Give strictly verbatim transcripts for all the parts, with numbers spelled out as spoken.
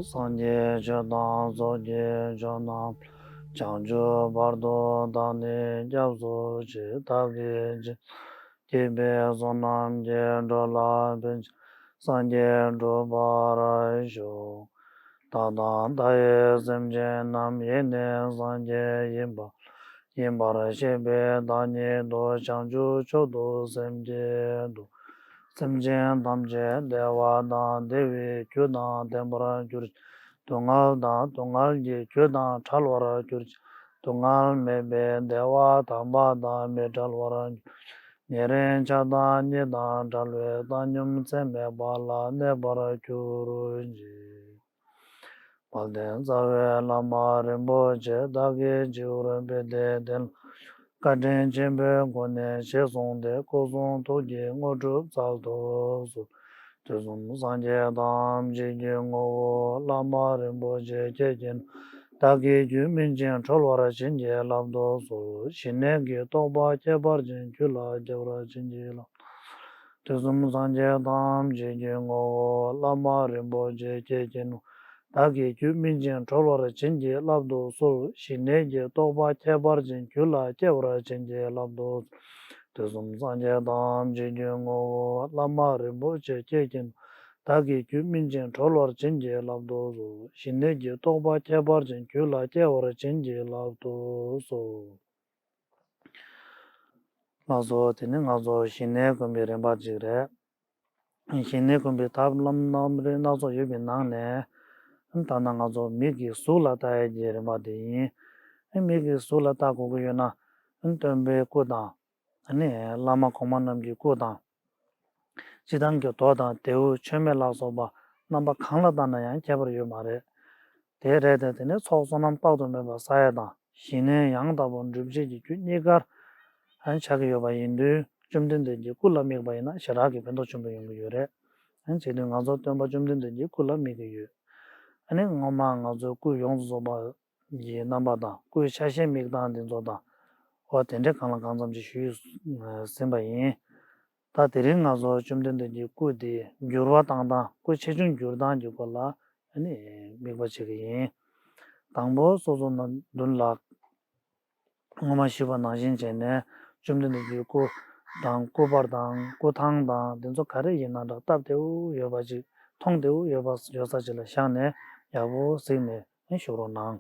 སངས་རྒྱས་ཆོས་དང་ཚོགས་ཀྱི་མཆོག་རྣམས། བྱང་ཆུབ་བར་དུ་བདག་ནི་སྐྱབས་སུ་མཆི། ཐབས་མཁས་ཅན་བསྐྱེད་པའི་བསོད་ནམས་ཀྱིས། འགྲོ་ལ་ཕན་ཕྱིར་སངས་རྒྱས་འགྲུབ་པར་ཤོག། བདག་དང་མཐའ་ཡས་སེམས་ཅན་རྣམས། ཡེ་ནས་སངས་རྒྱས་ཡིན་པ་ཡིན་པར་ཤེས་པས་བདག་ཉིད་དུ། བྱང་ཆུབ་མཆོག་ཏུ་སེམས་བསྐྱེད་དོ། སེམས་ཅན་ཐམས་ཅད་བདེ་བ་དང་བདེ་བའི་རྒྱུ་དང་ལྡན་པར་གྱུར་ཅིག། སྡུག་བསྔལ་དང་སྡུག་བསྔལ་གྱི་རྒྱུ་དང་བྲལ་བར་གྱུར་ཅིག། སྡུག་བསྔལ་མེད་པའི་བདེ་བ་དམ་པ་དང་མི་འབྲལ་བར་གྱུར་ཅིག། ཉེ་རིང་ཆགས་སྡང་གཉིས་དང་བྲལ་བའི་བཏང་སྙོམས་ཚད་མེད་པ་ལ་གནས་པར་གྱུར་ཅིག། དཔལ་ལྡན་རྩ་བའི་བླ་མ་རིན་པོ་ཆེ། བདག་གི་སྤྱི་བོར་པད་ཟླའི་གདན་ལ། བཀའ་དྲིན་ཆེན་པོའི་སྒོ་ནས་ཞལ་གསུངས་ཏེ། སྐུ་གསུང་ཐུགས་ཀྱི་དངོས་གྲུབ་སྩལ་དུ་གསོལ། དུས་གསུམ་སངས་རྒྱས་ཐམས་ཅད་ཀྱི་ངོ་བོ་བླ་མ་རིན་པོ་ཆེ་ཁྱེད་ཀྱིས་ནོ། བདག་གི་རྒྱུད་སྨིན་ཅིང་གྲོལ་བར་བྱིན་གྱིས་བརླབ་ཏུ་གསོལ། ཞི་གནས་ཀྱི་རྟོགས་པ་ཁྱད་པར་ཅན་རྒྱུད་ལ་སྐྱེ་བར་བྱིན་གྱིས་བརླབ་ཏུ། དུས་གསུམ་སངས་རྒྱས་ཐམས་ཅད་ཀྱི་ངོ་བོ་བླ་མ་རིན་པོ་ཆེ་ཁྱེད་ཀྱིས་ནོ། བདག་གི་རྒྱུད་སྨིན་ཅིང་གྲོལ་བར་བྱིན་གྱིས་བརླབ་ཏུ་གསོལ། ཞི་གནས་ཀྱི་རྟོགས་པ་ཁྱད་པར་ཅན་རྒྱུད་ལ་སྐྱེ་བར་བྱིན་གྱིས་བརླབ་ཏུ་གསོལ། དུས་གསུམ་སངས་རྒྱས་ཐམས་ཅད་ཀྱི་ངོ་བོ་བླ་མ་རིན་པོ་ཆེ་ཁྱེད་ཀྱིས་ནོ། བདག་གི་རྒྱུད་སྨིན་ཅིང་གྲོལ་བར་བྱིན་གྱིས་བརླབ་ཏུ་གསོལ། ཞི་གནས་ཀྱི་རྟོགས་པ་ཁྱད་པར་ཅན་རྒྱུད་ལ་སྐྱེ་བར་བྱིན་གྱིས་བརླབ་ཏུ་གསོལ། ལགས་སོ། དེ་ནི་ང་ཚོ་ཞི་གནས་སྒོམ་པའི་རིམ་པ་གཅིག་རེད། ཞི་གནས་སྒོམ་པའི་ཐབས་ལམ་རྣམ་རིག་སྣ་ཚོགས་ཡོད་པའི་ནང་ནས། ད་ནང་ང་ཚོ་མིག་གིས་གཟུགས་ལ་བལྟ་ཡས་ཀྱི་རིམ་པ་དེ་ཡིན། མིག་གིས་གཟུགས་ལ་བལྟ་དགོས་ཀྱི་ཡོད་ན། སྟོན་པའི་སྐུ་དང་། བླ་མ་གོང་མ་རྣམས་ཀྱི་སྐུ་དང་། སྤྱིར་བཏང་གི་རྡོ་དང་རྡེའུ་མཆོད་མེ་ལ་སོགས་པ་རྣམ་པ་གང་ལ་བལྟས་ན་ཡང་ཁྱད་པར་ཡོད་མ་རེད། དེ་རེད་དེ། དེ་ནས་ཚོགས་བསོད་ནམས་དཔག་ཏུ་མེད་པ་བསགས་ཡས་དང་། ཞི་གནས་ཡང་དག་པར་འགྲུབ་བྱེད་ཀྱི་རྒྱུ་གཉིས་ཀར་ཆགས་ཀྱི་ཡོད་པ་ཡིན་དུས། བཅོམ་ལྡན་འདས་ཀྱི་སྐུ་ལ་དམིགས་པ་ཡིན་ན་ཞེ་དྲག་གི་ཕན་ཐོགས་ཆེན་པོ་ཡོང་གི་ཡོད་རེད། བྱས་དུས་ང་ཚོ་སྟོན་པ་བཅོམ་ལྡན་འདས་ཀྱི་སྐུ་ལ་དམིགས་ཀྱི་ཡོད། ཨ་ནི་སྔོན་མ་ང་ཚོའི་སྐུ་ཡོངས་སུ་རྫོགས་པ་གི་རྣམ་པ་དང་། སྐུའི་ཆ་ཤས་དམིགས་སྟངས་དེ་ཚོ་དང་། འོ་དེ་འདྲའི་གང་ལ་གང་འཚམ་ཅིག་ཞུས་ཟིན་པ་ཡིན། ད་དེ་རིང་ང་ཚོ་བཅོམ་ལྡན་འདས་ཀྱི་སྐུ་དེ་འགྱུར་བ་བཏང་སྟངས། སྐུ་ཆེ་ཆུང་འགྱུར་སྟངས་ཀྱི་སྐོར་ལ་ཨ་ནི་དམིགས་པ་བྱེད་ཀྱི་ཡིན། དང་པོ་སོ་སོ་ནང་མདུན་ལ། སྔོན་མ་ཞུས་པ་ནང་བཞིན་བྱས་ནས། བཅོམ་ལྡན་འདས་ཀྱི་སྐུ་དང་། སྐུ་པར་དང་། སྐུ་ཐང་དང་། དེ་ཚོ་ག་རེ་ཡིན་ན་འདྲ། སྟབས་བདེ་བོ་ཡོད་པ་ཅིག་མཐོང་བདེ་བོ་ཡོད་པ། ཡོད་ས་ཅིག་ལ་བཞག་ནས། ཡག་པོ་གཟིགས་ནས་བཞུགས་རོགས་གནང་།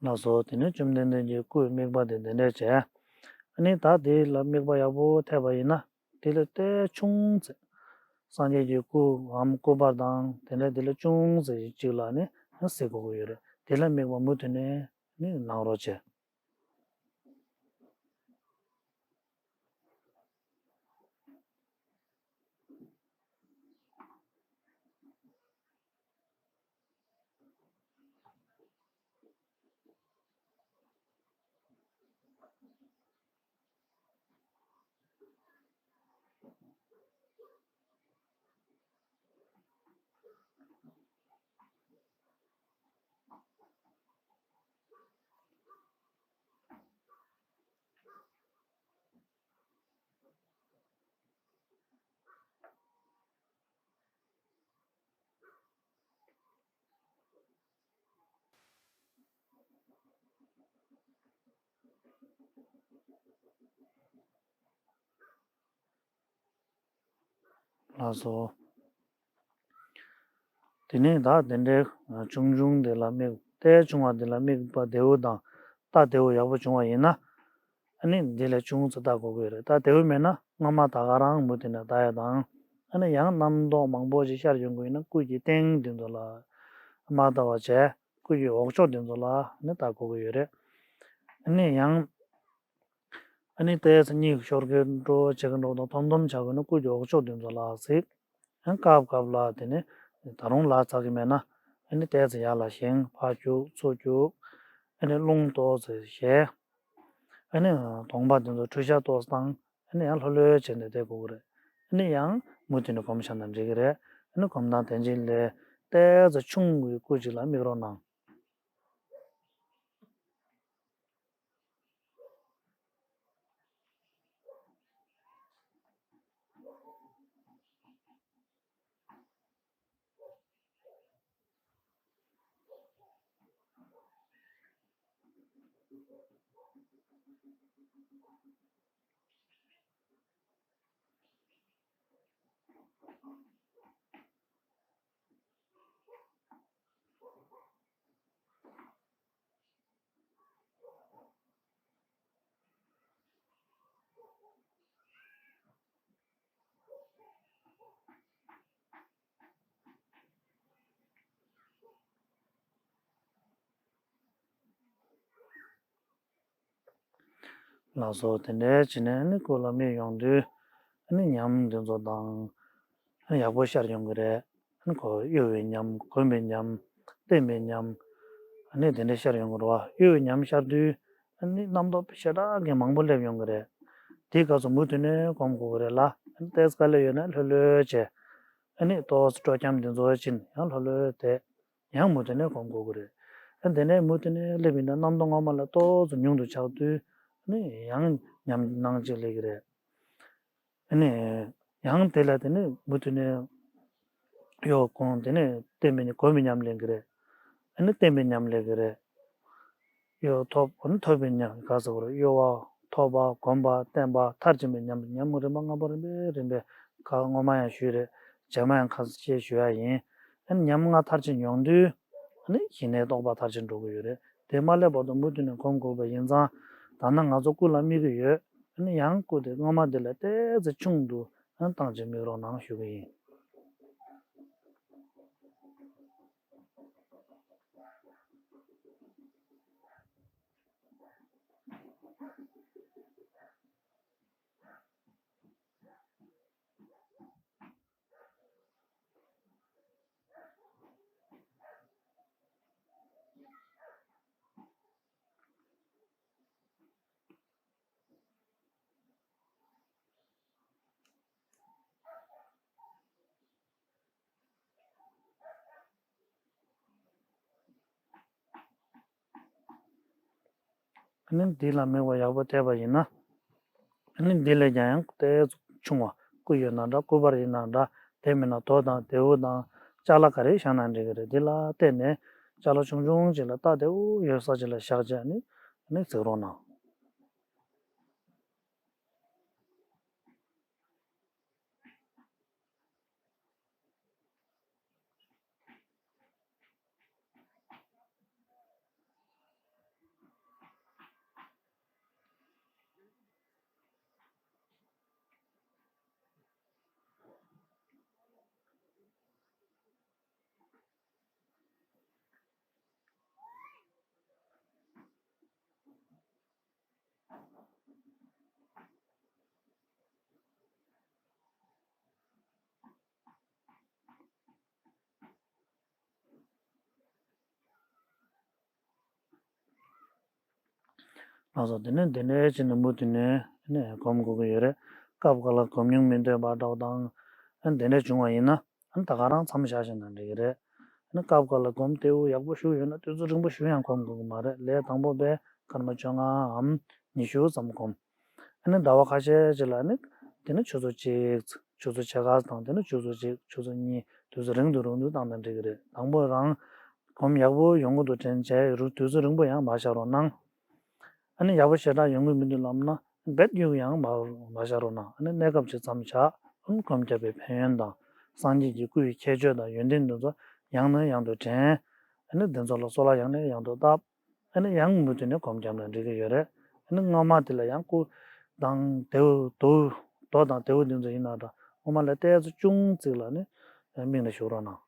ལགས་སོ། དེ་ནས་བཅོམ་ལྡན་འདས་ཀྱི་སྐུའི་དམིགས་པ་དེ་འདི་འདྲས་བྱས། ཨ་ནི་ད་དེ་ལ་དམིགས་པ་ཡག་པོ་ཐེབས་པ་ཡིན་ན། དེ་ལས་ཏོག་ཙམ་ཆུང་ཙམ། སངས་རྒྱས་ཀྱི་སྐུའམ་སྐུ་པར་དང་དེ་འདྲ་དེ་ལས་ཆུང་ཙམ་ཅིག་ལ་ནི་གཟིགས་དགོས་ཀྱི་ཡོད་རེད། དེ་ལ་དམིགས་པ་མུ་མཐུད་ནས་ནི་གནང་རོགས་བྱས། ལགས་སོ། དེ་ནས་ད་དེ་འདྲའི་ཆུང་ཆུང་དེ་ལ་དམིགས། ལྟས་ཆུང་བ་དེ་ལ་དམིགས་པ་བདེ་བོ་དང་ལྟ་བདེ་བོ་ཡག་པོ་བྱུང་བ་ཡིན་ན། ཨ་ནི་འདི་ལས་ཆུང་ཙམ་ལྟ་དགོས་ཀྱི་རེད། ལྟ་བདེ་བོ་མེད་ན་སྔ་མ་ད་ག་རང་མུ་མཐུད་ནས་ལྟ་ཡ་དང་། ཨ་ནི་ཡང་རྣམ་རྟོག་མང་པོ་ཞིག་ཤར་ཡོང་གི་ཡིན་ན་སྐུ་གི་སྟེང་དེ་ཚོ་ལ་མ་ལྟ་བ་བྱས། སྐུ་གི་འོག་ཕྱོགས་དེ་ཚོ་ལ་ནི་ལྟ་དགོས་ཀྱི་ཡོད་རེད། ཨ་ནི་ཡང་། ཨ་ནི་ལྟས་ཚེ་གཉིད་ཤོར་གི་འགྲོ། བྱེད་ཀྱི་འགྲོ་དང་། འཐོམ་འཐོམ་ཆགས་ཀྱི་ན་སྐུ་གི་འོག་ཕྱོགས་དེ་ཚོ་ལ་གཟིགས། ཡང་སྐབས་སྐབས་ལ་དེ་ནི་ད་རུང་ལ་ཚ་གི་མེད་ན། ཨ་ནི་ལྟས་ཚེ་ཡར་ལ་བཞེངས། ཕར་རྒྱུག་ཚུར་རྒྱུག་ཨ་ནི་རླུང་ཏོག་ཙམ་བཞེས། ཨ་ནི་གདོང་པ་དེ་ཚོ་འཁྲུ་ཤ་ཏོག་ཙམ་བཏང་། ཨ་ནི་ཡང་ལྷོད་ལྷོད་བྱས་ནས་བསྡད་དགོས་ཀྱི་རེད། ཨ་ནི་ཡང་མུ་མཐུད་ནས་སྒོམ་བཞག་ན་འགྲིག་གི་རེད། ཨ་ནི་སྒོམ་སྟངས་དེ་འཇིག་ལས་ལྟས་ཚེ་ཆུང་བའི་སྐུ་ཅིག་ལ་དམིགས་རོགས་གནང་། ལགས་སོ། དེ་འདྲའི་བྱས་ནས་ནི་སྐུ་ལ་དམིགས་ཡོང་དུས། ནི་ཉམས་འདི་ཚོ་དང་ཡག་པོ་ཤར་ཡོང་གི་རེད། ཁོ་གཡོ་བའི་ཉམས། གོམས་པའི་ཉམས། བརྟན་པའི་ཉམས། ཨ་ནི་དེ་འདྲ་ཤར་ཡོང་གི་རེད་བ། གཡོ་བའི་ཉམས་ཤར་དུས་ཨ་ནི་རྣམ་རྟོག་ཞེ་དྲག་གི་མང་པོ་སླེབས་ཡོང་གི་རེད། དེའི་སྐབས་སུ་མུ་མཐུད་ནས་སྒོམ་དགོས་ཀྱི་རེད་ལ། ཨ་ནི་ཏོག་ཙམ་དཀའ་ལས་ཡོད་ན་ལྷོད་ལྷོད་བྱས། ཨ་ནི་ཏོག་ཙམ་སྤྲོ་འཁྱམ་དེ་ཚོ་ཕྱིན། ཡང་ལྷོད་ལྷོད་བསྡད། ཡང་མུ་མཐུད་ནས་སྒོམ་དགོས་ཀྱི་རེད། ཨ་དེ་ནས་མུ་མཐུད་ནས་སླེབས་ཡིན་ན་རྣམ་རྟོག་སྔོན་མ་ལས་ཏོག་ཙམ་ཉུང་དུ་ཆགས་དུས་ཨ་ནི་ཡང་ཉམས་སྣང་ཅིག་སླེབས་ཀྱི་རེད། ཨ་ནི། ཡང་དེ་ལ་དེ་ནི་མུ་མཐུད་ནས་གཡོ་སྒོམ། དེ་ནི་བརྟན་པའི་ཉམས། གོམས་པའི་ཉམས་སླེབས་ཀྱི་རེད། ཨ་ནི་བརྟན་པའི་ཉམས་སླེབས་ཀྱི་རེད། གཡོ་ཐོབ། ཨ་ནི་ཐོབ་པའི་ཉམས། ག་ཟེར་དགོས་རེད། གཡོ་བ། ཐོབ་པ། གོམས་པ། བརྟན་པ། མཐར་ཕྱིན་པའི་ཉམས། ཉམས་རིམ་པ་ལྔ་པོ་རིམ་པས་རིམ་པས། ཁ་སྔོན་མ་ཡང་ཞུས་རེད། རྗེས་མ་ཡང་ཁ་ཤས་ཞུ་ཡ་ཡིན། ཨ་ནི་ཉམས་ལྔ་མཐར་ཕྱིན་ཡོང་དུས། ཨ་ནི་ཞི་གནས་རྟོགས་པ་མཐར་ཕྱིན་འགྲོ་གི་ཡོད་རེད། དེ་མ་སླེབས་བར་དུ་མུ་མཐུད་ནས་སྒོམ་དགོས་པ་ཡིན་ཙང་། ད་ནི་ང་ཚོ་སྐུ་ལ་དམིགས་ཀྱི་ཡོད། ཨ་ནི་ཡང་སྐུ་དེ་སྔོན་མ་དེ་ལས་ཏོག་ཙམ་ཆུང་དུ་ཨ་ནི་བཏང་བྱས་དམིགས་རོགས་གནང་ཞུ་གི་ཡིན། ཨ་ནི་འདི་ལ་དམིགས་པ་ཡག་པོ་ཐེབས་པ་ཡིན་ན། ཨ་ནི་འདི་ལས་ཀྱང་ཡང་ཏོག་ཙམ་ཆུང་བ། སྐུ་ཡོད་ན་འདྲ། སྐུ་པར་ཡིན་ན་འདྲ། དེ་མིན་ན་རྡོ་དང་རྡེའུ་དང་ཅ་ལག་ག་རེ་བཞག་ན་འགྲིག་གི་རེད། འདི་ལ་བརྟེན་ནས་ཅ་ལག་ཆུང་ཆུང་ཅིག་ལ་རྟ་དེ་འུ་ཡོད་ས་ཅིག་ལ་བཞག་བྱས་ནི་ཨ་ནི་གཟིགས་རོགས་གནང་། ལགས་སོ། དེ་ནས་དེ་འདྲའི་བྱས་ནས་མུ་མཐུད་ནས་ནས་སྒོམ་དགོས་ཀྱི་ཡོད་རེད། སྐབས་འགའ་ལ་སྒོམ་ཉུང་མི་འདོད་པ་འདྲ་བོ་དང་། ཨ་ནི་དེ་འདྲ་བྱུང་བ་ཡིན་ན་ཨ་ནི་ད་ག་རང་མཚམས་བཞག་བཞག་ན་འགྲིག་གི་རེད། ཨ་ནི་སྐབས་འགའ་ལ་སྒོམ་དེ་འུ་ཡག་པོ་ཞིག་ཡོད་ན་དུས་ཚོད་རིང་པོ་ཞིག་ཡང་སྒོམ་དགོས་ཀྱི་མ་རེད། ལས་དང་པོ་པས་སྐར་མ་བཅོ་ལྔའམ་ཉི་ཤུ་ཙམ་སྒོམ། ཨ་ནི་ཟླ་བ་ཁ་ཤས་ཅིག་ལ་ནི་དེ་ནི་ཆུ་ཚོད་གཅིག་ཆུ་ཚོད་ཕྱེད་ཀ་དང་དེ་ནི་ཆུ་ཚོད་གཅིག་ཆུ་ཚོད་གཉིས། དུས་ཚོད་རིང་དུ་རིང་དུ་བཏང་ན་འགྲིག་གི་རེད། དང་པོ་རང་སྒོམ་ཡག་པོ་ཡོང་གི་འདུག་དྲན་བྱས་རུ་དུས་ཚོད་རིང་པོ་ཡང་མ་བཞག་རོགས་གནང་། ཨ་ནི་ཡག་པོ་ཞེ་དྲག་ཡོང་གི་མི་འདུག་ལབ་ན་རྦད་གཡུག་ཡང་མ་མ་བཞག་རོགས་གནང་། ཨ་ནི་གནས་སྐབས་ཅིག་མཚམས་བཞག་ཨ་ནི་སྒོམ་བརྒྱབ་པའི་ཕན་ཡོན་དང་སངས་རྒྱས་ཀྱི་སྐུའི་ཁྱད་ཆོས་དང་ཡོན་ཏན་འདི་ཚོ་ཡང་ནས་ཡང་དུ་དྲན། ཨ་ནི་འདི་ཚོ་ལ་གསོལ་བ་ཡང་ནས་ཡང་དུ་བཏབ། ཨ་ནི་ཡང་མུ་མཐུད་ནས་སྒོམ་བརྒྱབ་ན་འགྲིག་གི་ཡོད་རེད། ཨ་ནི་སྔ་མ་དེ་ལ་ཡང་སྐུ་དང་དེའུ་དུ་རྡོ་དང་དེའུ་འདི་ཚོ་ཡིན་ན་འདྲ་སྔོན་མ་ལ་ཏོག་ཙམ་ཅུང་ཙིག་ལ་ནི་དམིགས་ནས་བཞུགས་རོགས་གནང་།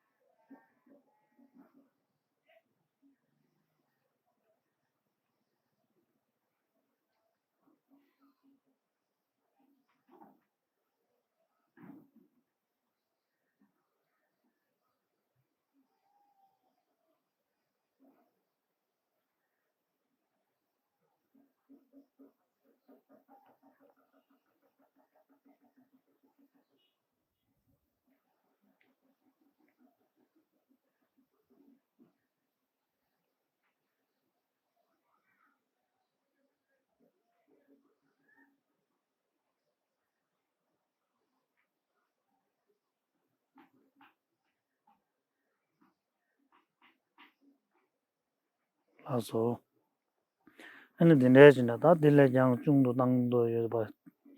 ལགས་སོ། ཨ་ནི་འདི་འདྲའི་བྱས་ནས་ད་འདི་ལས་ཀྱང་ཆུང་དུ་བཏང་འདོད་ཡོད་པ་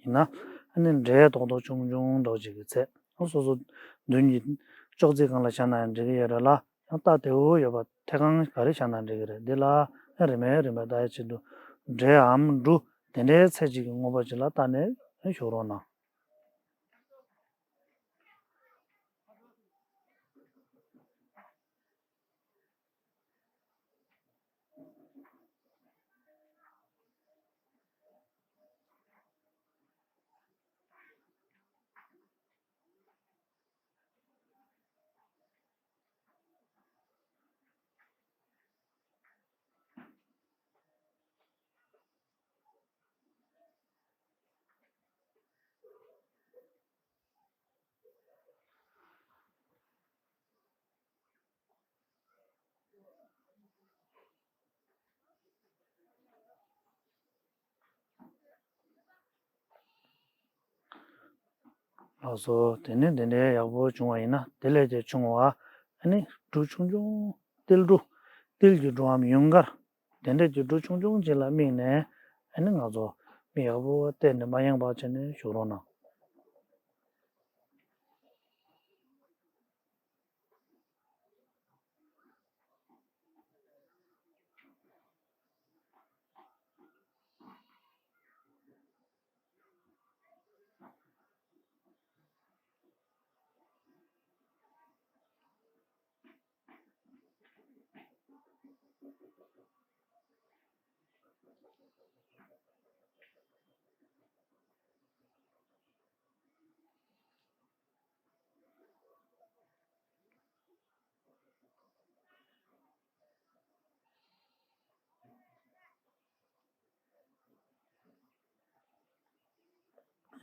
ཡིན་ན། ཨ་ནི་འབྲས་རྡོག་རྡོག་ཆུང་ཆུང་འདྲ་བོ་ཅིག་གི་ཚད། ཨ་སོ་སོ་མདུན་གྱི་ཅོག་ཙེ་སྒང་ལ་བཞག་ན་ཡང་འགྲིག་གི་ཡོད་རེད་ལ། ཡང་རྟ་དེའུ་ཡོད་པ་ཐད་ཁང་ག་རེ་བཞག་ན་འགྲིག་གི་རེད། འདི་ལ་ཨ་རིམ་པས་རིམ་པས་ལྟ་ཡ་ཆེད་དུ་འབྲས་འམ་འབྲུ་དེ་འདྲའི་ཚད་ཅིག་གི་མངོན་པ་ཅིག་ལ་བལྟས་ནས་ཨ་བཞུགས་རོགས་གནང་། ལགས་སོ། དེ་ནས་དེ་འདྲའི་ཡག་པོ་བྱུང་བ་ཡིན་ན་དེ་ལས་ཀྱང་ཆུང་བ་ཨ་ནི་འབྲུ་ཆུང་ཆུང་ཏིལ་འབྲུ་ཏིལ་གྱི་འབྲུའམ་ཡུངས་ཀར་དེ་འདྲས་ཀྱི་འབྲུ་ཆུང་ཆུང་ཅིག་ལ་དམིགས་ནས་ཨ་ནི་ང་ཚོ་མིག་ཡག་པོ་གཏད་ནས་མ་ཡེངས་པ་བྱས་ནས་བཞུགས་རོགས་གནང་།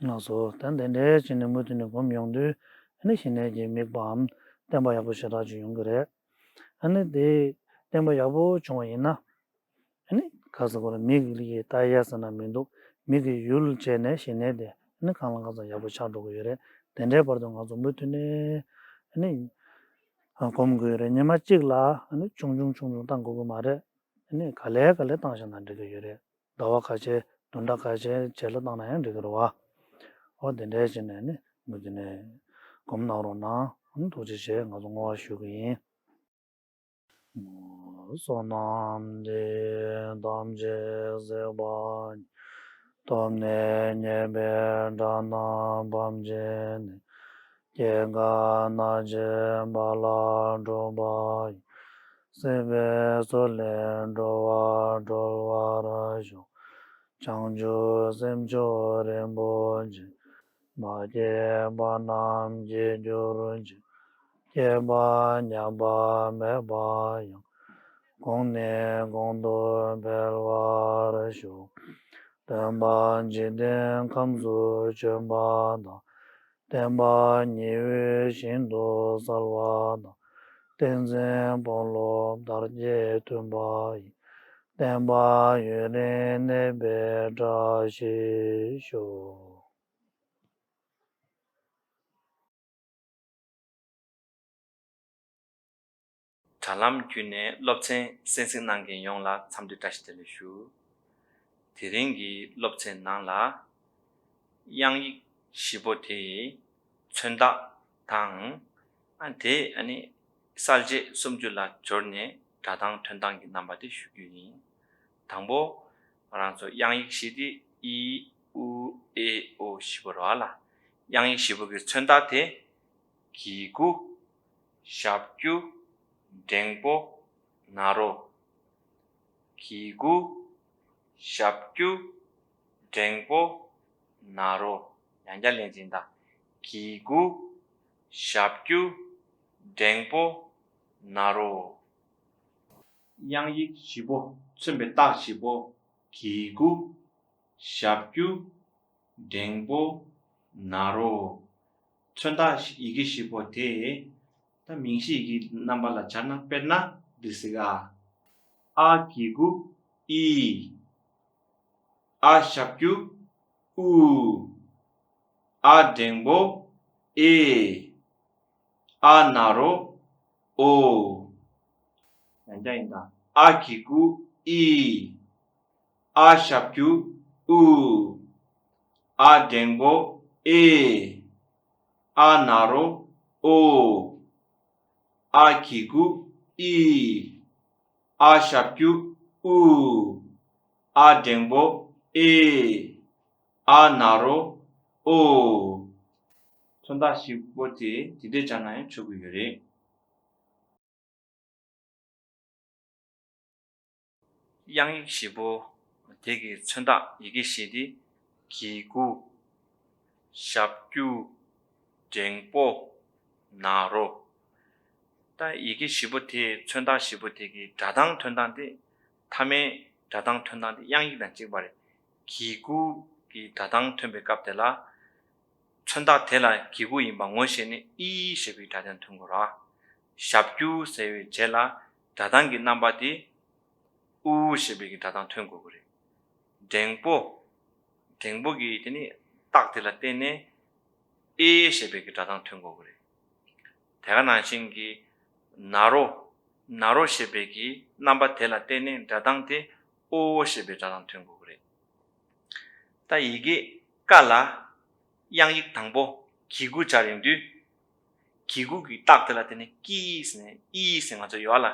ལགས་སོ། ད་དེ་འདྲའི་བྱས་ནས་མུ་མཐུད་ནས་སྒོམ་ཡོང་དུས་ཨ་ནི་ཞི་གནས་ཀྱི་དམིགས་པའམ་བརྟན་པ་ཡག་པོ་ཞེ་དྲག་ཅིག་ཡོང་གི་རེད། ཨ་ནི་དེ་བརྟན་པ་ཡག་པོ་བྱུང་བ་ཡིན་ན། ཨ་ནི་ག་ཟེར་དགོས་རེད། མིག་ལ་ཡི་ལྟ་ཡས་ཟེར་ན་མི་འདུག་མིག་གི་ཡུལ་བྱས་ནས་ཞི་གནས་དེ་ཨ་ནི་གང་ལ་གང་འཚམ་ཡག་པོ་ཆགས་འགྲོ་གི་ཡོད་རེད། དེ་འདྲའི་བར་དུ་ང་ཚོ་མུ་མཐུད་ནས་ཨ་ནི་སྒོམ་དགོས་རེད། ཉི་མ་གཅིག་ལ་ཨ་ནི་ཆུང་ཆུང་ཆུང་ཆུང་བཏང་དགོས་ཀྱི་མ་རེད། ཨ་ནི་ག་ལེ་ག་ལེ་བཏང་བཞག་ན་འགྲིག་གི་ཡོད་རེད། ཟླ་བ་ཁ་ཤས་བདུན་ཕྲག་ཁ་ཤས་རྗེས་ལ་བཏང་ན་ཡང་འགྲིག་གི་རེད་བ། འོ་དེ་འདྲའི་བྱས་ནས་ཨ་ནི་མུ་མཐུད་ནས་སྒོམ་གནང་རོགས་གནང་། ཨ་ནི་ཐུགས་རྗེ་ཆེ། ང་ཚོ་བསྔོ་བ་ཞུ་གི་ཡིན། བསོད་ནམས་འདི་ཡིས་ཐམས་ཅད་གཟིགས་པ་ཉིད། ཐོབ་ནས་ཉེས་པའི་དགྲ་རྣམས་ཕམ་བྱས་ནས། སྐྱེ་རྒ་ན་འཆིའི་རྦ་རླབས་འཁྲུགས་པ་ཡི། སྲིད་པའི་མཚོ་ལས་འགྲོ་བ་སྒྲོལ་བར་ཤོག་བྱང་ཆུབ་སེམས་མཆོག་རིན་པོ་ཆེ། མ་སྐྱེས་པ་རྣམས་སྐྱེ་གྱུར་ཅིག་སྐྱེས་པ་ཉམས་པ་མེད་པ་ཡང་། གོང་ནས་གོང་དུ་འཕེལ་བར་ཤོག་སྟོན་པ་འཇིག་རྟེན་ཁམས་སུ་བྱོན་པ་དང་། བསྟན་པ་ཉི་འོད་བཞིན་དུ་གསལ་བ་དང་། བསྟན་འཛིན་དཔུང་ལུགས་དར་རྒྱས་མཐུན་པ་ཡི། བསྟན་པ་ཡུན་རིང་གནས་པའི་བཀྲ་ཤིས་ཤོག་དྲ་ལམ་བརྒྱུད་ནས་སློབ་ཚན་གསན་གཟིགས་གནང་མཁན་ཡོངས་ལ་འཚམས་འདྲི་བཀྲ་ཤིས་བདེ་ལེགས་ཞུ། དེ་རིང་གི་སློབ་ཚན་ནང་ལ། དབྱངས་ཡིག་བཞི་པོ་དེའི་མཚོན་རྟགས་དང་། ཨ་དེ་ཨ་ནི་གསལ་བྱེད་སུམ་ཅུ་ལ་སྦྱོར་ནས་སྒྲ་གདངས་ཐོན་སྟངས་ཀྱི་རྣམ་པ་དེ་ཞུ་རྒྱུ་ཡིན། དང་པོ། ང་རང་ཚོ་དབྱངས་ཡིག་བཞི་དེ་ཨི་ཨུ་ཨེ་ཨོ་བཞི་པོ་རེད་བ་ལ། དབྱངས་ཡིག་བཞི་པོ་གི་མཚོན་རྟགས་དེ། གི་གུ། ཞབས་ཀྱུ། འགྲེང་པོ། ན་རོ། གི་གུ། ཞབས་ཀྱུ། འགྲེང་པོ། ན་རོ། ཡང་བསྐྱར་ལན་གཅིག་ད། གི་གུ། ཞབས་ཀྱུ། འགྲེང་པོ། ན་རོ། དབྱངས་ཡིག་བཞི་པོ་མཚོན་པའི་རྟགས་བཞི་པོ། གི་གུ། ཞབས་ཀྱུ། འགྲེང་པོ། ན་རོ། མཚོན་རྟགས་ཡི་གེ་བཞི་པོ་དེ། ད་མིང་གཞི་ཡི་གེ་རྣམ་པ་ལ་སྦྱར་ན། དཔེར་ན་འདི་ཟིག་ག་ཨ་གི་གུ་ཨི། ཨ་ཞབས་ཀྱུ་ཨུ། ཨ་འགྲེང་པོ་ཨེ། ཨ་ན་རོ་ཨོ། ཡང་བསྐྱར་ཡིན་ད། ཨ་གི་གུ་ཨི། ཨ་ཞབས་ཀྱུ་ཨུ། ཨ་འགྲེང་པོ་ཨེ། ཨ་ན་རོ་ཨོ། ཨ་གི་གུ་ཨི། ཨ་ཞབས་ཀྱུ་ཨུ། ཨ་འགྲེང་པོ་ཨེ། ཨ་ན་རོ་ཨོ། མཚོན་རྟགས་བཞི་པོ་དེ་དེ་འདྲས་སྦྱར་ན་ཡང་ཆོག་གི་ཡོད་རེད། དབྱངས་ཡིག་བཞི་པོ་དེ་གི་མཚོན་རྟགས་ཡི་གེ་བཞི་དེ། གི་གུ། ཞབས་ཀྱུ། འགྲེང་པོ། ན་རོ། ད་ཡི་གེ་བཞི་པོ་དེ། མཚོན་རྟགས་བཞི་པོ་དེ་གི་སྒྲ་གདངས་ཐོན་སྟངས་དེ། མཐའ་མའི་སྒྲ་གདངས་ཐོན་སྟངས་དེ་དབྱངས་ཡིག་དང་གཅིག་པ་རེད། གི་གུ་གི་སྒྲ་གདངས་ཐོན་པའི་སྐབས་དེ་ལ། མཚོན་རྟགས་དེ་ལ་གི་གུ་ཡིན་པ་ངོ་ཤེས་ནས་ཨི་ཞེས་པའི་སྒྲ་གདངས་ཐོན་དགོས་ར། ཞབས་ཀྱུ་ཟེར་བའི་རྗེས་ལ་སྒྲ་གདངས་ཀྱི་རྣམ་པ་དེ་ཨུ་ཞེས་པའི་གི་སྒྲ་གདངས་ཐོན་དགོས་ཀྱི་རེད། འགྲེང་པོ། འགྲེང་པོ་གི་དེ་ནི་རྟགས་དེ་ལ་བརྟེན་ནས་ཨེ་ཞེས་པའི་གི་སྒྲ་གདངས་ཐོན་དགོས་ཀྱི་རེད། དེ་ག་ནང་བཞིན་གྱི་ན་རོ། ན་རོ་ཞེས་པའི་གི་རྣམ་པ་དེ་ལ་བརྟེན་ནས་སྒྲ་གདངས་དེ་ཨོ་ཞེས་པའི་སྒྲ་གདངས་ཐོན་དགོས་ཀྱི་རེད། ད་ཡི་གེ་ཀ་ལ་དབྱངས་ཡིག་དང་པོ་གི་གུ་སྦྱར་ཡོང་དུས། གི་གུ་གི་རྟགས་དེ་ལ་བརྟེན་ནས་ཀི་ཟེར་ནས་ཨི་ཟེར་ང་ཚོ་ཡོད་ལ།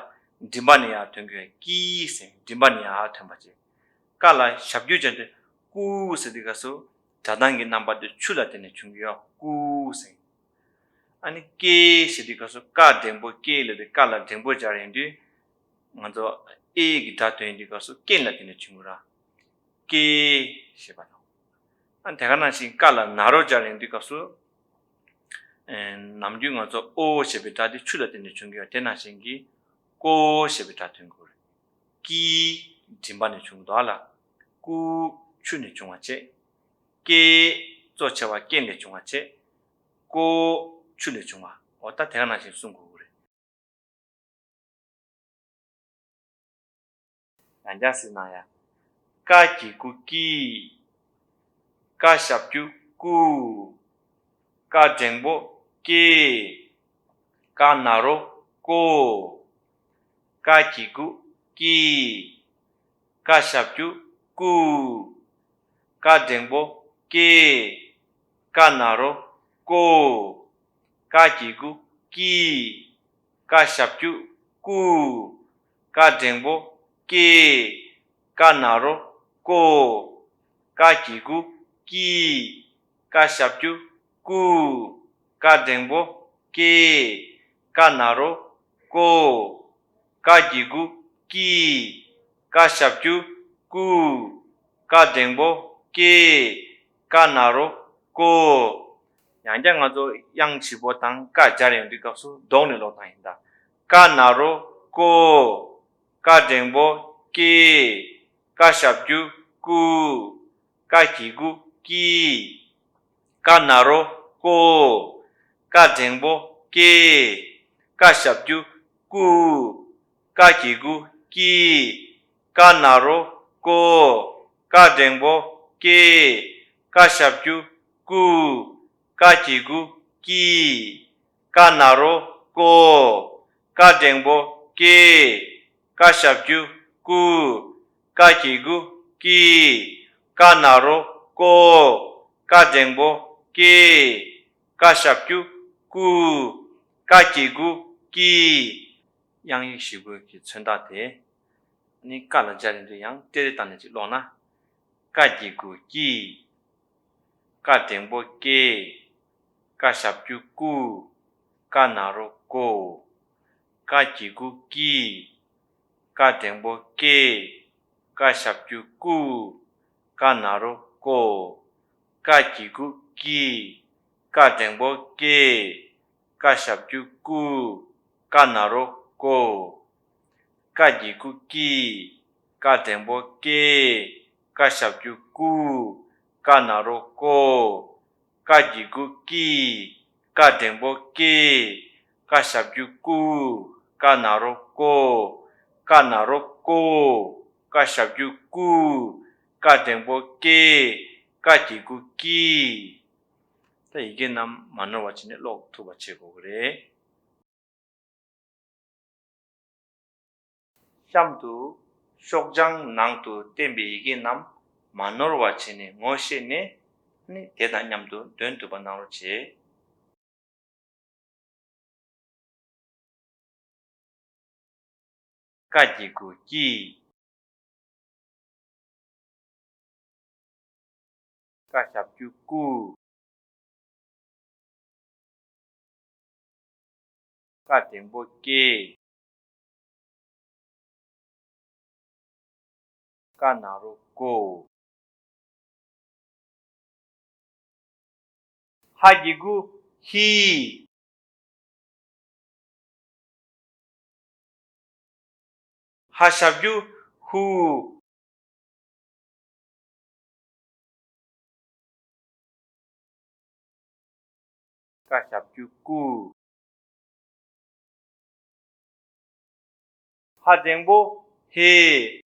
མགྲིན་པ་ནས་ཡར་ཐོན་གྱི་ཡོད། ཀི་ཟེར་མགྲིན་པ་ནས་ཡར་ཐོན་པ་བྱས། ཀ་ལ་ཞབས་ཀྱུ་སྦྱར་དུས་ཀུ་ཟེར་དུས་སྐབས་སུ་སྒྲ་གདངས་ཀྱི་རྣམ་པ་དེ་ཆུ་ལ་བརྟེན་ནས་བྱུང་གི་ཡོད། ཀུ་ཟེར། ཨ་ནི་ཀེ་ཞེས་དུས་སྐབས་སུ་ཀ་འགྲེང་པོ་ཀེ་ལབ་དུས་ཀ་ལ་འགྲེང་པོ་སྦྱར་ཡོང་དུས། ང་ཚོ་ཨེ་གི་སྒྲ་ཐོན་དུས་སྐབས་སུ་ཀེན་ལ་བརྟེན་ནས་བྱུང་གི་ར། ཀེ་ཞེས་པ་དང་། ཨ་དེ་ག་ནང་བཞིན་ཀ་ལ་ན་རོ་སྦྱར་ཡོང་དུས་སྐབས་སུ། ཨེ་ནམ་རྒྱུན་ང་ཚོ་ཨོ་ཞེས་པའི་སྒྲ་དེ་ཆུ་ལ་བརྟེན་ནས་བྱུང་གི་ཡོད། དེ་ནང་བཞིན་གྱི་ཀོ་ཞེས་པའི་སྒྲ་ཐོན་དགོས་རེད། ཀི་མགྲིན་པ་ནས་བྱུང་འདུག་ལ། ཀུ་ཆུ་ནས་བྱུང་བ་བྱས། ཀེ་གཙོ་ཆེ་བ་ཀེ་ནས་བྱུང་བ་བྱས། ཀོ་ཆུ་ནས་བྱུང་བ། འོ་ད་དེ་ག་ནང་བཞིན་གསུང་དགོས་ཀྱི་རེད། ཡང་བསྐྱར་གཟིགས་གནང་ཡ། ཀ་གི་གུ་ཀི། ཀ་ཞབས་ཀྱུ་ཀུ། ཀ་འགྲེང་པོ་ཀེ། ཀ་ན་རོ་ཀོ། ཀ་གི་གུ་ཀི། ཀ་ཞབས་ཀྱུ་ཀུ། ཀ་འགྲེང་པོ་ཀེ། ཀ་ན་རོ་ཀོ། ཀ་གི་གུ་ཀི། ཀ་ཞབས་ཀྱུ་ཀུ། ཀ་འགྲེང་པོ་ཀེ། ཀ་ན་རོ་ཀོ། ཀ་གི་གུ་ཀི། ཀ་ཞབས་ཀྱུ་ཀུ། ཀ་འགྲེང་པོ་ཀེ། ཀ་ན་རོ་ཀོ། ཀ་གི་གུ་ཀི། ཀ་ཞབས་ཀྱུ་ཀུ། ཀ་འགྲེང་པོ་ཀེ། ཀ་ན་རོ་ཀོ། ཡང་བསྐྱར་ང་ཚོ་དབྱངས་བཞི་པོ་དང་ཀ་སྦྱར་ཡོང་དུས་སྐབས་སུ་ལྡོག་ནས་ཀློག་སྟངས་ཡིན་ད། ཀ་ན་རོ་ཀོ། ཀ་འགྲེང་པོ་ཀེ། ཀ་ཞབས་ཀྱུ་ཀུ། ཀ་གི་གུ་ཀི། ཀ་ན་རོ་ཀོ། ཀ་འགྲེང་པོ་ཀེ། ཀ་ཞབས་ཀྱུ་ཀུ། ཀ་གི་གུ་ཀི། ཀ་ན་རོ་ཀོ། ཀ་འགྲེང་པོ་ཀེ། ཀ་ཞབས་ཀྱུ་ཀུ། ཀ་གི་གུ་ཀི། ཀ་ན་རོ་ཀོ། ཀ་འགྲེང་པོ་ཀེ། ཀ་ཞབས་ཀྱུ་ཀུ། ཀ་གི་གུ་ཀི། ཀ་ན་རོ་ཀོ། ཀ་འགྲེང་བུ་ཀེ། ཀ་ཞབས་ཀྱུ་ཀུ། ཀ་གི་གུ་ཀི། དབྱངས་ཡིག་བཞི་པོའི་གི་མཚོན་རྟགས་དེ། ནི་ཀ་ལ་སྦྱར་ཡིན་དུས་ཡང་ཏེ་རེ་བཏང་ནས་ཅིག་ཀློག་ན། ཀ་གི་གུ་ཀི། ཀ་འགྲེང་བུ་ཀེ། ཀ་ཞབས་ཀྱུ་ཀུ། ཀ་ན་རོ་ཀོ། ཀ་གི་གུ་ཀི། ཀ་འགྲེང་བུ་ཀེ། ཀ་ཞབས་ཀྱུ་ཀུ། ཀ་ན་རོ་ཀོ། ཀ་གི་གུ་ཀི། ཀ་འགྲེང་བུ་ཀེ། ཀ་ཞབས་ཀྱུ་ཀུ། ཀ་ན་རོ་ཀོ། ཀ་གི་གུ་ཀི། ཀ་འགྲེང་བུ་ཀེ། ཀ་ཞབས་ཀྱུ་ཀུ། ཀ་ན་རོ་ཀོ། ཀ་གི་གུ་ཀི། ཀ་འགྲེང་བུ་ཀེ། ཀ་ཞབས་ཀྱུ་ཀུ། ཀ་ན་རོ་ཀོ། ཀ་ན་རོ་ཀོ། ཀ་ཞབས་ཀྱུ་ཀུ། ཀ་འགྲེང་བུ་ཀེ། ཀ་གི་གུ་ཀི། ད་ཡི་གེ་རྣམས་མ་ནོར་བ་བྱས་ནས་ཀློག་ཐུབ་པ་བྱེད་དགོས་ཀྱི་རེད། གཤམ་དུ་ཤོག་བྱང་ནང་དུ་བསྟན་པའི་ཡི་གེ་རྣམས་མ་ནོར་བ་བྱས་ནས་ངོ་ཤེས་ནས་ནི་དེ་དང་མཉམ་དུ་འདོན་ཐུབ་པ་གནང་རོགས་བྱེད། ཀ་གི་གུ་ཀི། ཀ་ཞབས་ཀྱུ་ཀུ། ཀ་འགྲེང་བུ་ཀེ། ཀ་ན་རོ་ཀོ། ཧ་གི་གུ་ཧི། ཧ་ཞབས་ཀྱུ་ཧུ། ཀ་ཞབས་ཀྱུ་ཀུ། ཧ་འགྲེང་བུ་ཧེ།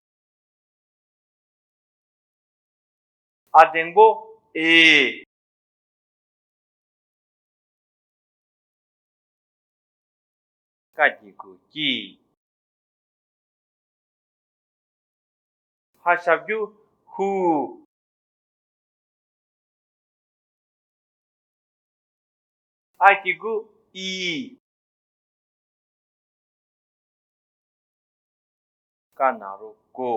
ཨ་འགྲེང་བུ་ཨེ། ཀ་གི་གུ་ཀི། ཧ་ཞབས་ཀྱུ་ཧུ། ཨ་གི་གུ་ཨི། ཀ་ན་རོ་ཀོ།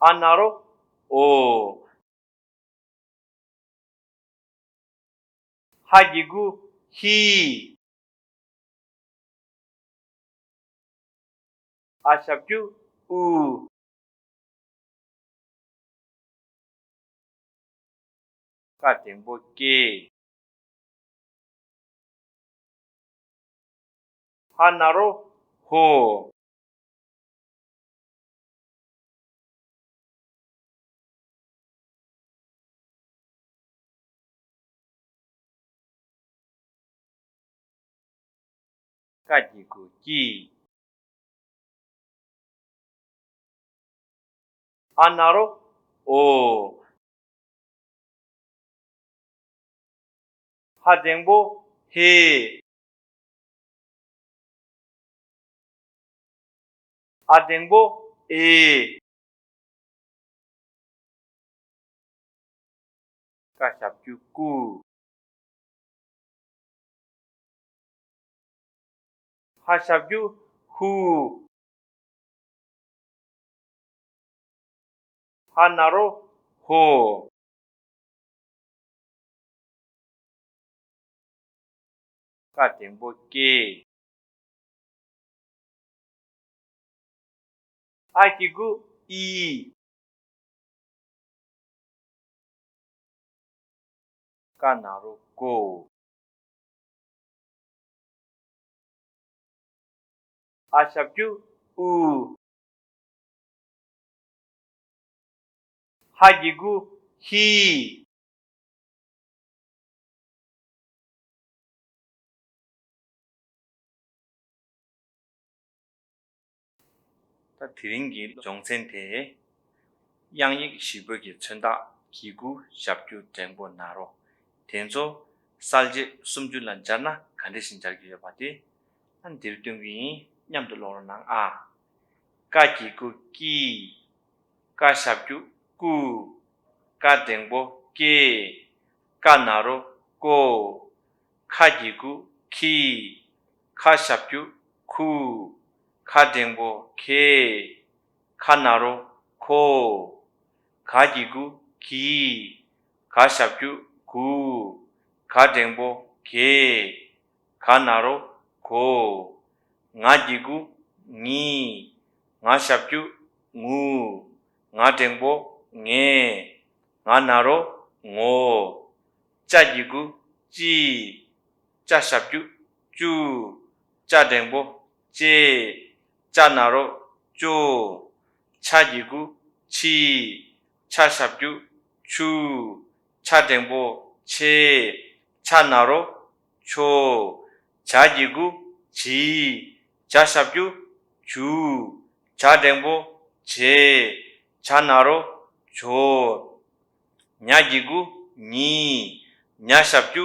ཨ་ན་རོ་ཨོ། ཧ་གི་གུ་ཧི། ཨ་ཞབས་ཀྱུ་ཨུ། ཀ་འགྲེང་བུ་ཀེ། ཧ་ན་རོ་ཧོ། ཀ་གི་གུ་ཀི། ཨ་ན་རོ་ཨོ། ཧ་འགྲེང་བུ་ཧེ། ཨ་འགྲེང་བུ་ཨེ། ཀ་ཞབས་ཀྱུ་ཀུ། ཧ་ཞབས་ཀྱུ་ཧུ། ཧ་ན་རོ་ཧོ། ཀ་འགྲེང་བུ་ཀེ། ཨ་གི་གུ་ཨི། ཀ་ན་རོ་ཀོ། ཨ་ཞབས་ཀྱུ་ཨུ། ཧ་གི་གུ་ཧི། ད་དེ་རིང་གི་སྦྱོང་ཚན་དེ། དབྱངས་ཡིག་བཞི་པོའི་གི་མཚོན་རྟགས་གི་གུ་ཞབས་ཀྱུ་འགྲེང་བུ་ན་རོ། དེ་ཚོ་གསལ་བྱེད་སུམ་ཅུ་ལ་སྦྱར་ན་ག་འདྲ་ཞིག་སྦྱར་གྱི་ཡོད་པ་དེ། ཨ་འདིར་སྟོན་གྱི་ཡིན། མཉམ་དུ་ཀློག་རོགས་གནང་ཨ། ཀ་གི་གུ་ཀི། ཀ་ཞབས་ཀྱུ་ཀུ། ཀ་འགྲེང་བུ་ཀེ། ཀ་ན་རོ་ཀོ། ཁ་གི་གུ་ཁི། ཁ་ཞབས་ཀྱུ་ཁུ། ཁ་འགྲེང་བུ་ཁེ། ཁ་ན་རོ་ཁོ། ག་གི་གུ་གི། ག་ཞབས་ཀྱུ་གུ། ག་འགྲེང་བུ་གེ། ག་ན་རོ་གོ། ང་གི་གུ་ངི། ང་ཞབས་ཀྱུ་ངུ། ང་འགྲེང་བུ་ངེ། ང་ན་རོ་ངོ། ཅ་གི་གུ་ཅི། ཅ་ཞབས་ཀྱུ་ཅུ། ཅ་འགྲེང་བུ་ཅེ། ཅ་ན་རོ་ཅོ། ཆ་གི་གུ་ཆི། ཆ་ཞབས་ཀྱུ་ཆུ། ཆ་འགྲེང་བུ་ཆེ། ཆ་ན་རོ་ཆོ། ཇ་གི་གུ་ཇི། ཇ་ཞབས་ཀྱུ་ཇུ། ཇ་འགྲེང་བུ་ཇེ། ཇ་ན་རོ་ཇོ། ཉ་གི་གུ་ཉི། ཉ་ཞབས་ཀྱུ་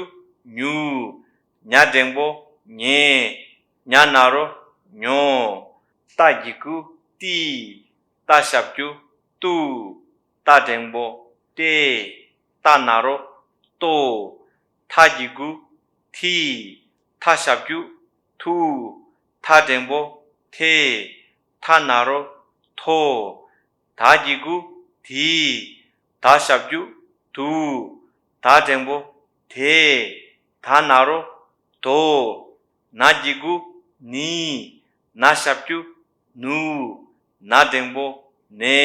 ཉུ། ཉ་འགྲེང་བུ་ཉེ། ཉ་ན་རོ་ཉོ། ཏ་གི་གུ་ཏི། ཏ་ཞབས་ཀྱུ་ཏུ། ཏ་འགྲེང་བུ་ཏེ། ཏ་ན་རོ་ཏོ། ཐ་གི་གུ་ཐི། ཐ་ཞབས་ཀྱུ་ཐུ། ཐ་འགྲེང་བུ་ཐེ། ཐ་ན་རོ་ཐོ། ད་གི་གུ་དི། ད་ཞབས་ཀྱུ་དུ། ད་འགྲེང་བུ་དེ། ད་ན་རོ་དོ། ན་གི་གུ་ནི། ན་ཞབས་ཀྱུ་ནུ། ན་འགྲེང་བུ་ནེ།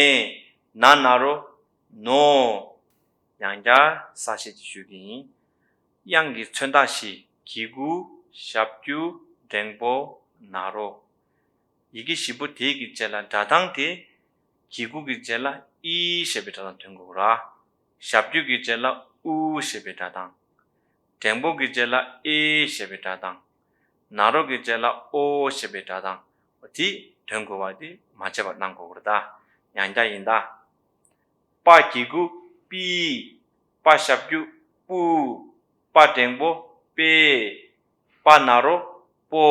ན་ན་རོ་ནོ། ཡང་བསྐྱར་གསལ་བཤད་ཅིག་ཞུ་གི་ཡིན། དབྱངས་ཀྱི་མཚོན་རྟགས་བཞི། གི་གུ། ཞབས་ཀྱུ། འགྲེང་བུ། ན་རོ། ཡི་གེ་བཞི་པོ་དེ་གི་རྗེས་ལ་སྒྲ་གདངས་དེ། གི་གུ་གི་རྗེས་ལ་ཨི་ཞེས་པའི་སྒྲ་གདངས་ཐོན་དགོས་ར། ཞབས་ཀྱུ་གི་རྗེས་ལ་ཨུ་ཞེས་པའི་སྒྲ་གདངས། འགྲེང་བུ་གི་རྗེས་ལ་ཨེ་ཞེས་པའི་སྒྲ་གདངས། ན་རོ་གི་རྗེས་ལ་ཨོ་ཞེས་པའི་སྒྲ་གདངས་དེ་ཐོན་དགོས་པ་དེ་མ་བརྗེད་པར་གནང་དགོས་རེད་ད། ཡང་བསྐྱར་ཡིན་ད། པ་གི་གུ་པི། པ་ཞབས་ཀྱུ་པུ། པ་འགྲེང་བུ་པེ། པ་ན་རོ་པོ།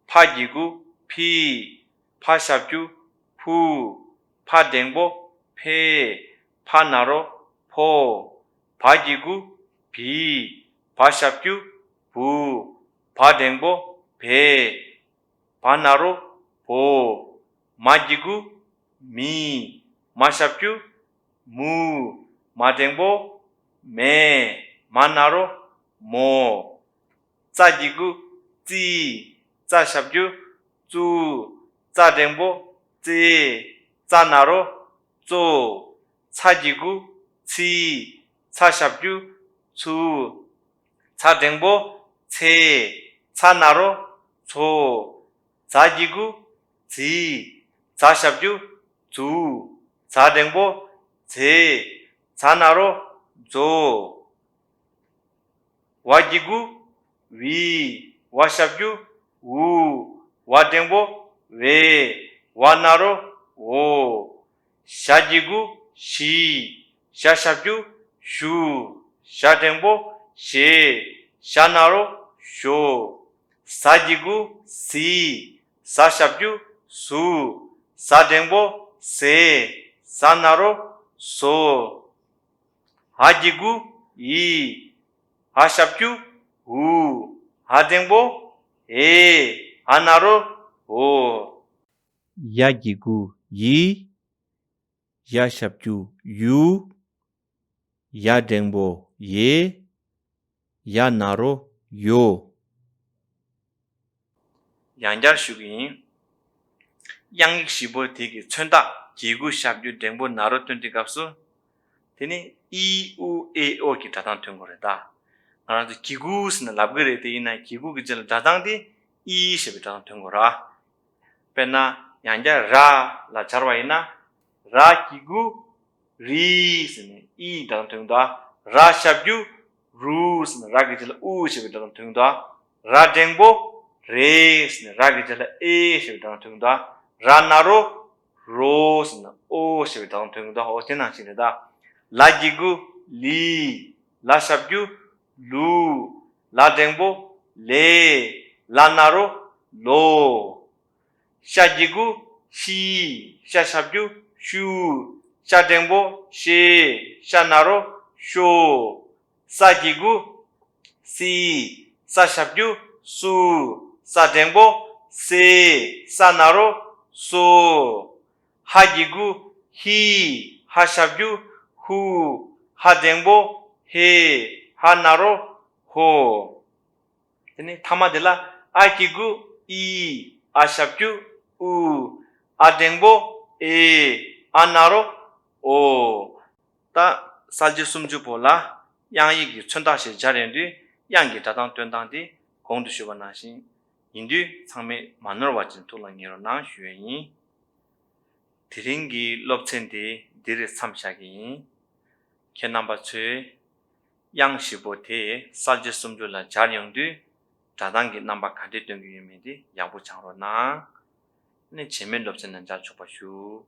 ཕ་གི་གུ་ཕི། ཕ་ཞབས་ཀྱུ་ཕུ། ཕ་འགྲེང་བུ་ཕེ། ཕ་ན་རོ་ཕོ། བ་གི་གུ་བི། བ་ཞབས་ཀྱུ་བུ། བ་འགྲེང་བུ་བེ། བ་ན་རོ་བོ། མ་གི་གུ་མི། མ་ཞབས་ཀྱུ་མུ། མ་འགྲེང་བུ་མེ། མ་ན་རོ་མོ། ཙ་གི་གུ་ཙི། ཙ་ཞབས་ཀྱུ་ཙུ། ཙ་འགྲེང་བུ་ཙེ། ཙ་ན་རོ་ཙོ། ཚ་གི་གུ་ཚི། ཚ་ཞབས་ཀྱུ་ཚུ། ཚ་འགྲེང་བུ་ཚེ། ཚ་ན་རོ་ཚོ། ཛ་གི་གུ་ཛི། ཛ་ཞབས་ཀྱུ་ཛུ། ཛ་འགྲེང་བུ་ཛེ། ཛ་ན་རོ་ཛོ། ཝ་གི་གུ་ཝི། ཝ་ཞབས་ཀྱུ་ཝུ། ཝ་འགྲེང་བུ་ཝེ། ཝ་ན་རོ་ཝོ། ཞ་གི་གུ་ཞི། ཞ་ཞབས་ཀྱུ་ཞུ། ཞ་འགྲེང་བུ་ཞེ། ཞ་ན་རོ་ཞོ། ཟ་གི་གུ་ཟི། ཟ་ཞབས་ཀྱུ་ཟུ། ཟ་འགྲེང་བུ་ཟེ། ཟ་ན་རོ་ཟོ། འ་གི་གུ་འི། འ་ཞབས་ཀྱུ་འུ། འ་འགྲེང་བུ་འེ། འ་ན་རོ་འོ། ཡ་གི་གུ་ཡི། ཡ་ཞབས་ཀྱུ་ཡུ། ཡ་འགྲེང་བུ་ཡེ། ཡ་ན་རོ་ཡོ། ཡང་བསྐྱར་ཞུ་གི་ཡིན། དབྱངས་ཡིག་བཞི་པོ་དེ་གི་མཚོན་རྟགས་གི་གུ་ཞབས་ཀྱུ་འགྲེང་བུ་ན་རོ་སྟོན་དུས་སྐབས་སུ། དེ་ནི་ཨི་ཨུ་ཨེ་ཨོ་གི་སྒྲ་གདངས་ཐོན་དགོས་རེད་ད། ང་རང་ཚོ་གི་གུ་ཟེར་ན་ལབ་གི་རེད་དེ། ཡིན་ན་གི་གུ་གི་རྗེས་ལ་སྒྲ་གདངས་དེ་ཨི་ཞེས་པའི་སྒྲ་གདངས་ཐོན་དགོས་ར། དཔེར་ན་ཡང་བསྐྱར་ར་ལ་སྦྱར་བ་ཡིན་ན། ར་གི་གུ་རི་ཟེར་ནས་ཨི་སྒྲ་གདངས་ཐོན་གྱི་འདུག་ར་ཞབས་ཀྱུ་རུ་ཟེར་ནས་ར་གི་རྗེས་ལ་ཨུ་ཞེས་པའི་སྒྲ་གདངས་ཐོན་གྱི་འདུག་ར་འགྲེང་བུ་རེ་ཟེར་ནས་ར་གི་རྗེས་ལ་ཨེ་ཞེས་པའི་སྒྲ་གདངས་ཐོན་གྱི་འདུག་ར་ན་རོ་རོ་ཟེར་ནས་ཨོ་ཞེས་པའི་སྒྲ་གདངས་ཐོན་གྱི་འདུག་འོ་དེ་ནང་བཞིན་རེད་ད། ལ་གི་གུ་ལི། ལ་ཞབས་ཀྱུ་ལུ། ལ་འགྲེང་བུ་ལེ། ལ་ན་རོ་ལོ། ཤ་གི་གུ་ ཤི། ཤ་ཞབས་ཀྱུ་ཤུ། ཤ་འགྲེང་བུ་ཤེ། ཤ་ན་རོ་ཤོ། ས་གི་གུ་སི། ས་ཞབས་ཀྱུ་སུ། ས་འགྲེང་བུ་སེ། ས་ན་རོ་སོ། ཧ་གི་གུ་ཧི། ཧ་ཞབས་ཀྱུ་ཧུ། ཧ་འགྲེང་བུ་ཧེ། ཧ་ན་རོ་ཧོ། དེ་ནས་ཐ་མ་དེ་ལ་ཨ་གི་གུ་ཨི། ཨ་ཞབས་ཀྱུ་ཨུ། ཨ་འགྲེང་བུ་ཨེ། ཨ་ན་རོ་ཨོ། ད་གསལ་བྱེད་སུམ་ཅུ་པོ་ལ་དབྱངས་ཡིག་གི་མཚོན་རྟགས་ཤིག་སྦྱར་ཡོང་དུས་དབྱངས་ཀྱི་སྒྲ་གདངས་སྟོན་སྟངས་དེ་གོང་དུ་ཞུས་པ་ནང་བཞིན་ཡིན་དུས་ཚང་མས་མ་ནོར་བ་ཅིག་ཐུགས་ལ་ངེས་རོགས་གནང་ཞུ་ཡས་ཡིན། དེ་རིང་གི་སློབ་ཚན་དེ་འདིར་མཚམས་བཞག་གི་ཡིན། ཁྱེད་རྣམ་པ་ཚོས་དབྱངས་བཞི་པོ་དེ་གསལ་བྱེད་སུམ་ཅུ་ལ་སྦྱར་ཡོང་དུས་སྒྲ་གདངས་ཀྱི་རྣམ་པ་ག་འདྲས་སྟོན་གྱི་ཡོད་མེད་དེ་ཡག་པོ་སྦྱང་རོགས་གནང་། ནས་རྗེས་མའི་སློབ་ཚན་ནང་མཇལ་ཆོག་པ་ཞུ།